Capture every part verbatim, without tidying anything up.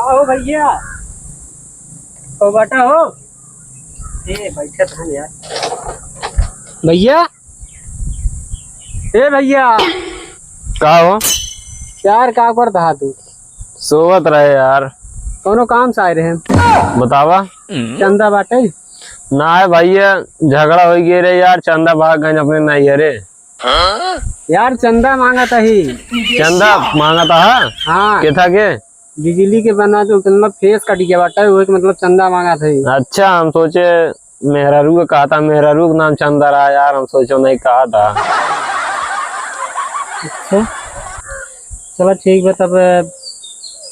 आओ भैया, ओ बेटा हो। ए, बैठे तो हैं यार। भैया, ए भैया। का हो? यार, का करत हा तू? सोवत रहे यार। कौनो काम से आए रहे? बतावा। चंदा बाटे? ना है भैया, झगड़ा हो गए रे यार, चंदा भाग गए अपने नैहरे। यार, चंदा मांगत ही। चंदा मांगत हा? हाँ। केथा के? बिजली के बना तो मतलब फेस कट गया बाटे, वो एक मतलब चंदा मांगत ही। अच्छा, हम सोचे मेहरारू के कहा था, मेहरारू के नाम चंदा रहा यार, हम सोचो नहीं कहा था। अच्छा, चला ठीक बा, तब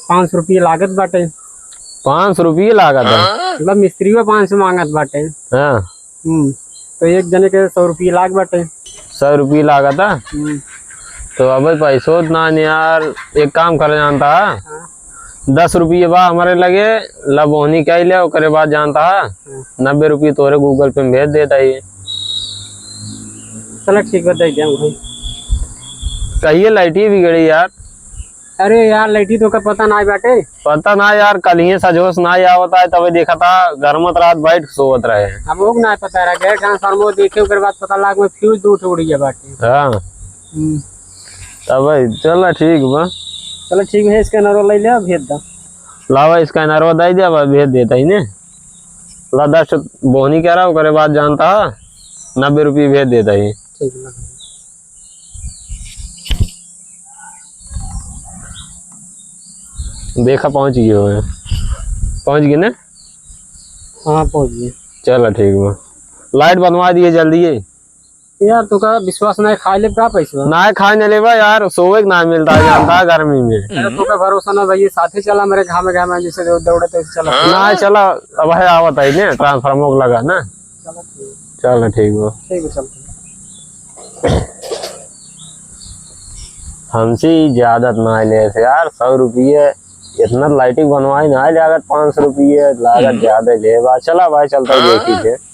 पाँच सौ रुपये लागत बाटे। पाँच सौ रुपये लागत है? मतलब मिस्त्री बा पाँच सौ मांगत बाटे। हाँ। हम्म, तो एक जने के सौ रुपये लाग बाटे। सौ रुपये लागत है? हम्म। तो अब पैसो ना नहीं यार, एक काम कर जानता है। हाँ। दस रुपये बा हमारे लगे, ला बोहनी कइ ले, ओकरे बाद जानता है, हाँ। नब्बे रुपये तोरे Google Pay में भेज देता ही। चला ठीक बा, दे दिया भाई। कहिए लाइट ही बिगड़ी यार। अरे यार, लाइट ही तो का पता ना बाटे। पता ना यार, कल ही सजोस ना आवत है, तबे देखा था, घर में रात बैठ सोवत रहे। हम लोग ना पता रहा, गए ट्रांसफार्मर देखे, ओकर बाद पता लाग में फ्यूज दो ठो उड़ गया बाटे। हाँ। हम्म। तब भाई, चला ठीक बा। चला ठीक है, scanner ले ले, भेज दा। लावा, scanner दे दे, अब भेज देता ही ने। ला दस बोहनी करा, ओकरे बाद जानता है, नब्बे रुपये भेज देता ही। ठीक है। देखा, पहुँच गए हो, पहुँच गए ने? हाँ, पहुँच गए। चला ठीक बा, लाइट बनवा दिए जल्दी ही। यार, तोका विश्वास नाहीं, खाए लेब का पैसा? नाहीं, खाए न लेबा यार, सोवे के ना मिलता है, जानता है, गर्मी में। अरे, तोका भरोसा ना भैया, साथे चला मेरे घामे घामे, जैसे दौ-, दौड़े तैसे चला। नाहीं, चला, अब है आवत है ने, ट्रांसफार्मर लगा ना। चला, ठीक। चला, ठीक बा। ठीक है, चल। हमसे ही ज्यादा ना ले यार, सौ रुपये, इतना लाइटिंग बनवाई ना, लागत पाँच सौ रुपये, लागत ज्यादा ले बा। चला भाई, चलता है, देखी थे।